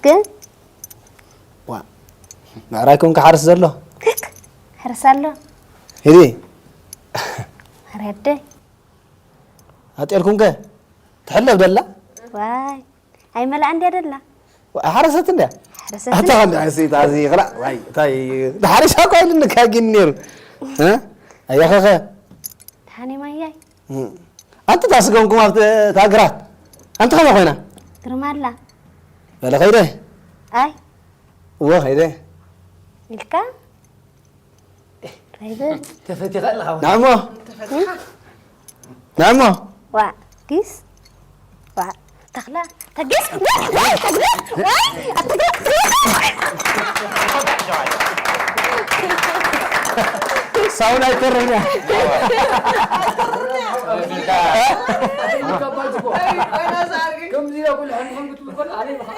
ግን ዋ ምዕራይ ኮንካ ሓርስ ዘሎ ሕርስ ኣሎ ሂዲ ረደይ ኣጤልኩምከ ትሕለብ ደላ ዋይ ኣይመላእ እንድያ ደላ ሓረሰት እንድያ ሓረሰት ኣታ ከ ንዕሲ ታዚ ክላ ዋይ ታይ ተሓሪሻ እኳ ኢልንካ ጊን ነይሩ እ? ኣያኸኸ ተሓኒማያይ ኣንቲ ታስገምኩም ኣብቲ ታግራት ኣንቲ ከመ ኮይና ግርማላ በለ ከይደ ኣይ እወ ከይደ ኢልካ ኣይበል ተፈቲኻ ኣለኻ ናእሞ ናእሞ ዋ ዲስ ዋ ተኽላ ተግስ ወይ ተግስ ወይ ኣትግስ ሳውና ኣይተርፍና ከምዚ ኢላ ኩሉ ሕምሕም ክትብል ከላ ኣነ ኢኻ